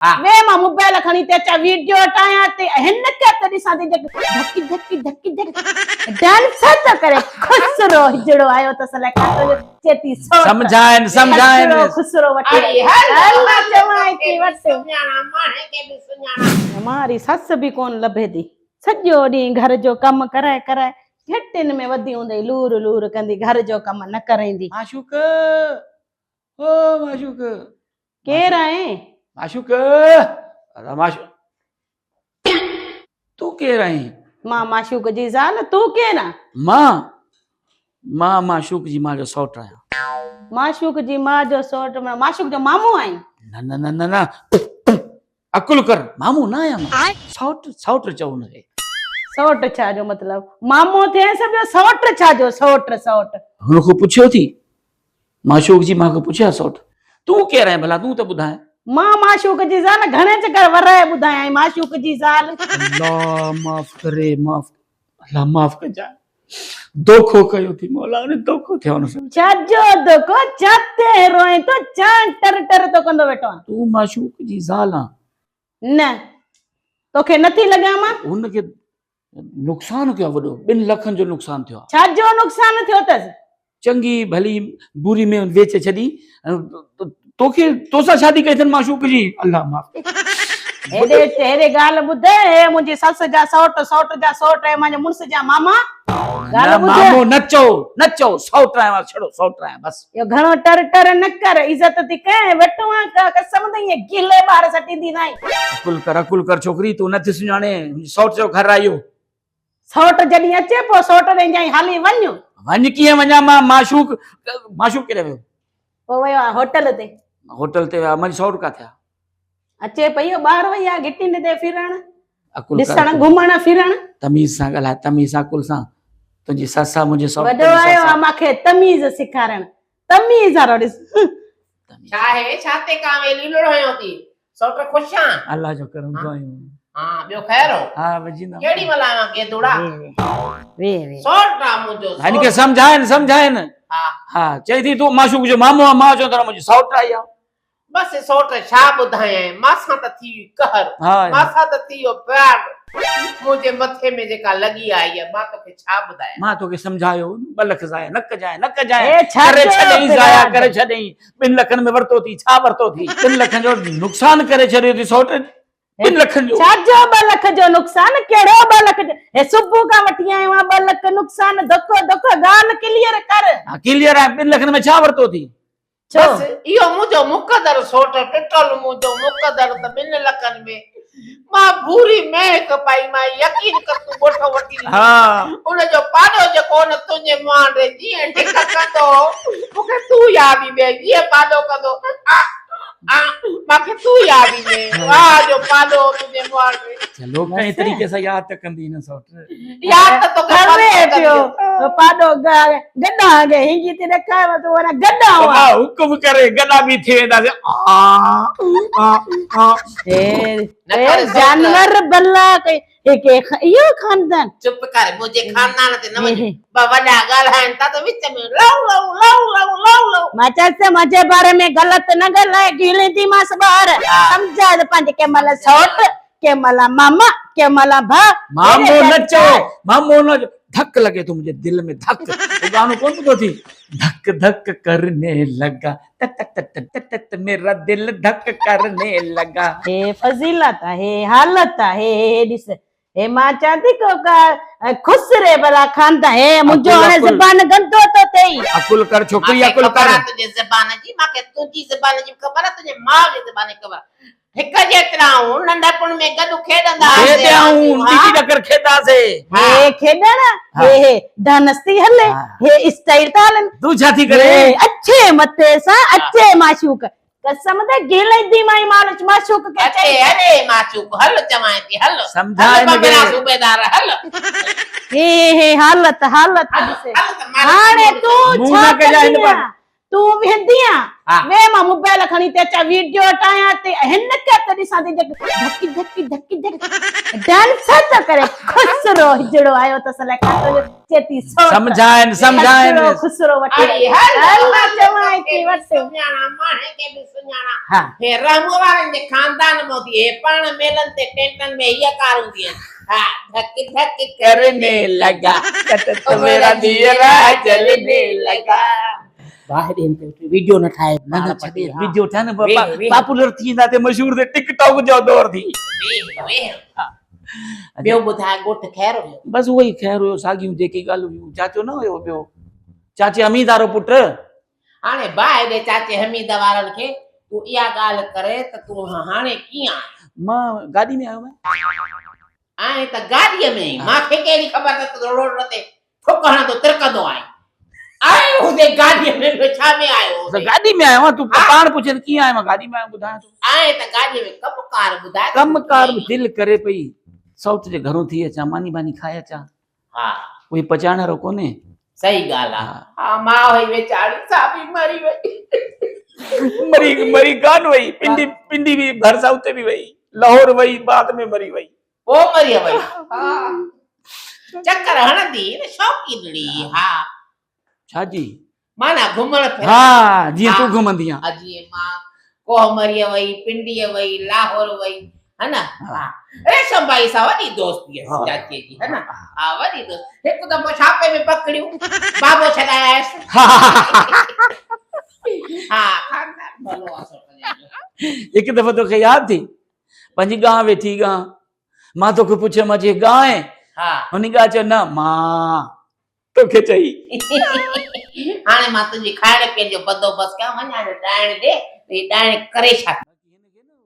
V مان mobile کڻي ٿي اچان ويڊيو ٺاهيان ٿي هن کي ته ڏسان ٿي جيڪو ڌڪ ڌڪ ڌڪ ڌڪ ڊانس ٿو ڪري خسرو هجڙو آيو اٿس الائي ڪاٿو جو چئي ٿي سوٽ سمجهائين سمجهائين خسرو خسرو وٺي اڙي هل هل هل چوانء ٿي توکي به وٺ سڃاڻان ماڻهي کي به سڃاڻان. ماري سس به ڪونه لڀي ٿي سڄو ڏينهن گهر جو ڪم ڪرائي ڪرائي گهٽين ۾ وڌي هوندئي لور لور ڪندي گهر جو ڪم نه ڪرائيندي. معشوق او معشوق ڪير آهين؟ معشوق ادا معشوق تون ڪير آهين؟ مان معشوق جي زال، تون ڪير آهين؟ مان مان معشوق جي ماء جو سئوٽ آهيان. معشوق جي ماء جو سئوٽ معنيٰ معشوق جو مامو آهين؟ نه نه نه نه نه عقل ڪر مامو نه آهيان مان سئوٽ سئوٽ چئو ان کي. سئوٽ ڇا جو مطلب؟ مامو ٿئين سڀ جو سئوٽ ڇا جو سئوٽ سئوٽ. هن کان پڇيو ٿي معشوق جي ماء کان پڇيا سئوٽ تون ڪير آهين ڀلا تون ته ٻڌاء. مان معشوق جي زال گهڻي چڪر ورائي ٻڌايائين معشوق جي زال. الله معاف ڪري معاف الله معاف ڪجانء دوکو ڪيو ٿي مولا ان دوکو ٿيو ان سان. ڇا جو دوکو ڇا تي روئين ٿو ڇا ٽر ٽر ٿو ڪندو ويٺو آهين. تون معشوق جي زال آن. نه توکي نٿي لڳان مان. هن کي نقصان ٿيو آهي وڏو ٻن لکن جو نقصان ٿيو آهي. ڇا جو نقصان ٿيو اٿس؟ چڱي ڀلي بوري ۾ ويچي ڇڏي توکي توسان شادي ڪئي اٿن معشوق جي الله معاف ڪري. هيڏي هيڏي ڳالهه ٻڌ هي منهنجي سس جا سئوٽ سئوٽ جا سئوٽ ۽ منهنجي مڙس جا ماما ڳالهه ٻڌ. مامو نه چئو نه چئو سئوٽ آهيان ڇڙو سئوٽ آهيان بس. اهو گهڻو ٽر ٽر نه ڪر عزت ٿي ڪيان وٺ وان قسم ته ائين گهلي ٻاهر سٽيندي ناهين. عقل ڪر عقل ڪر ڇوڪري تون نه ٿي سڃاڻين منهنجي سئوٽ جو گهر آهي اهو. سئوٽ جڏهن اچي پوء سئوٽ ڏي چيائين هلي وڃ. وڃ ڪيئن وڃان مان معشوق معشوق ڪيڏانهن ويو؟ پوء ويو آهي هوٽل تي. هوٽل تي ويو آهي منهنجي سئوٽ ڪاٿي آهي؟ اچي پئي هو ٻاهر وئي آهي گهٽين تي ڦرڻ ڏسڻ گهمڻ ڦرڻ. تميز سان ڳالهاء تميز سان عقل سان تنهنجي سس آ منهنجي سئوٽ وڏو آيو آ مانکي تميز سيکارڻ تميز وارو ڏس. ڇا آهي ڇا تي ڪانوي ليلڙ هنيو ٿي سئوٽ خوش آن. الله جو ڪرم دعايون. ها ٻيو خير هو. ها وجهيندا. ڪهڙي مهل آيو آن گيدوڙا. V V. سئوٽ آ منهنجو سئوٽ. هن کي سمجهائين سمجهائين. ها. ها چئي ٿي تون معشوق جو مامو آ مان چوندو منهنجي سئوٽ آئي آ. بس سئوٽ ڇا ٻڌايانء، ماسان ته ٿي وئي قهر، ماسان ته ٿي ويو پيار، منهنجي مٿي ۾ جيڪا لڳي آئي آهي، مان توکي ڇا ٻڌايان. مان توکي سمجهايو، ٻه لک ضايع نه ڪجانء، نه ڪجانء، ڪري ڇڏيئي ضايع ڪري ڇڏيئي، ٻن لکن ۾ ورتو ٿي، ڇا ورتو ٿي، ٻن لکن جو نقصان ڪري ڇڏيو ٿي سئوٽ، ٻن لکن جو. ڇا جو ٻه لک جو نقصان، ڪهڙو ٻه لک جو، هي صبح کان وٺي آيو آهيان ٻه لک نقصان، ڌڪو ڌڪو، ڳالهه ڪليئر ڪر. ها ڪليئر آهي، ٻن لکن ۾ ڇا ورتو ٿي. ڇو؟ بس اهو منهنجو مقدر سوٽ ٽٽل منهنجو مقدر ته ٻن لکن ۾ مان ڀوري مهڪ پائي مان يقين ڪر تون ڳوٺ وٺي ڏني ان جو پاڏو جيڪو نه تنهنجي مهانڊي جيئن ڍڪ ڪندو هو مون کي تون ياد ايندين جيئن پاڏو ڪندو آ آ مان کي تون ياد ايندين واهه جو پاڏو هو تنهنجي مهانڊي. چلو ڪنهن طريقي سان ياد ته ڪندي نه سوٽ. ياد ته توکي ڪري پيو پاڏو گڏا کي هينگي ٿي ڏيکاريو ته وري گڏا هئا. بابا حڪم ڪري گڏا به ٿي وينداسين آ آ آ. هي جانور بلا ڪئي هي ڪي اهو خاندان. چپ ڪر منهنجي خاندان تي نه وڃ ٻه وڏا ڳالهائن ٿا ته وچ ۾ لو لو لو لو لو لو. مان چيس ته منهنجي باري ۾ غلط نه ڳالهاء گهليندي مانس ٻاهر سمجهاء ته پنهنجي ڪنهن مهل سئوٽ ڪنهن مهل ماما ڪنهن مهل ڀاء. مامو نه چئو مامو نه چئو ڌڪ لڳي ٿو منهنجي دل ۾ ڌڪ هو گانو ڪونه ٻڌو ٿي ڌڪ ڌڪ ڪرني لگا ٽٽ ٽٽ ٽٽ ٽٽ ميرا دل ڌڪ ڪرني لگا. هي فضيلت آ هي حالت آ هي هي ڏس هي مان چوان ٿي ڪو ڪا خسري بلا خاندان هي منهنجو هاڻي زبان گندو ٿو ٿئي. عقل ڪر ڇوڪري مانکي عقل خبر ڪر. آ تنهنجي زبان جي مانکي تنهنجي زبان جي به خبر آ تنهنجي ماء جي زبان جي خبر آ هڪ جيترا آهون، ننڍپڻ ۾ گڏ کيڏندا هئاسين. کيڏيا آهون، ڏڪي ڏڪر کيڏنداسين. هي کيڏڻ، هي هي ڊانس ٿي هلي، هي اسٽائيل ٿا هلن. تون ڇا ٿي ڪرين؟ هي اڇي مٿي سان اچي معشوق. قسم ته گهليندي مائي معشوق کي چئي. اچي اڙي معشوق، هل چوانء ٿي هل. سمجهاء هل هن کي. ببرا صوبيدار هل. هي هي حالت حالت ڏس. هاڻي تون منهن ڇا نه ڪجانء هن ڪندينء؟ پر. تون ويهندينء ها. ويهه مان موبائل کڻي ٿي اچان ويڊيو ٺاهيان ٿي هن کي ته ڏسان ٿي جيڪو ڌڪ ڌڪ ڌڪ ڌڪ ڊانس ٿو ڪري خسرو هجڙو آيو اٿس الائي ڪاٿو جو چئي ٿي سوٽ سمجهائين سمجهائين خسرو خسرو وٺي اڙي هل هل هل چوانء توکي ٿي به وٺ سڃاڻان ماڻهن کي به سڃاڻان ها هي رحمو وارن جي خاندان مان ٿي هي پاڻ ميلن تي ٽينٽن ۾ هيء ڪار هوندي آهن ها ڌڪ ڌڪ ڪرني لگا ته ميرا ديرا جلني لگا. باهه ڏين تي اٺي ويڊيو نه ٺاهي نه نه ڇڏي ويڊيو ٺاهي نه پاپولر ٿي ويندا تي مشهور ٿي ٽڪ ٽاڪ جو دور ٿي. ويهه ويهه ٻيو ٻڌاء ڳوٺ خير هيو؟ بس اهو ئي خير هيو ساڳيون جيڪي ڳالهيون هيون چاچو نه هيو ٻيو چاچي حميد وارو پٽ. هاڻي باهه ڏي چاچي حميد وارن کي تون اها ڳالهه ڪري ته تون هاڻي ڪيئن آئين؟ مان گاڏي ۾ آيو آهيان. آئين ته گاڏيء ۾ ئي، مان کي ڪهڙي خبر ته تون روڊ تي ٿڪ هڻندو ترڪندو آهين. آيو هوندين گاڏيء ۾ ٻيو ڇا ۾ آيو هوندين؟ گاڏي ۾ آيو آهيان، تون پاڻ پڇين ته ڪيئن آيو آهيان، گاڏي ۾ آيو ٻڌايان ٿو. آئين ته گاڏيء ۾، ڪم ڪار ٻڌاء ته ڪم تون ڪار ڪيئن به دل ڪري پئي، سئوٽ جي گهرون ٿي اچان، ماني باني کائي اچان. ها. ڪوئي پچائڻ وارو ڪونهي. صحيح ڳالهه آ. ها ماء هئي ويچاري سا به مري وئي. مري مري ڪانه وئي پنڊي پنڊي به ڀرسان اتي به وئي لاهور وئي بعد ۾ مري وئي. پوء مري وئي ها چڪر هڻندي هئي نه شوقينڙي ها. ڇا جي؟ معنيٰ گهمڻ ڦرڻ. ها جيئن تون گهمندي آن. ها جيئن مان ڪوهه مريء وئي، پنڊيء وئي، لاهور وئي، ها نه؟ ها ريشم ڀائي سان وڏي دوستي هيس چاچيء جي، ها نه؟ ها وڏي دوستي. هڪ دفعو ڇاپي ۾ پڪڙيون، بابو ڇڏائي آيس. ها خاندان ڀلو آ سوٽ جو. هڪ دفعو توکي ياد ٿي پنهنجي ڳانء ويٺي ڳانء مان توکي پڇيو مان چيو ڳانء ها هن ڳانء چيو نه مان توکي چئي. هاڻي مان تنهنجي کائڻ پيئڻ جو بندوبست ڪيان، وڃ هاڻي ڏائڻ ڏي، هي ڏائڻ ڪري ڇا ٿي.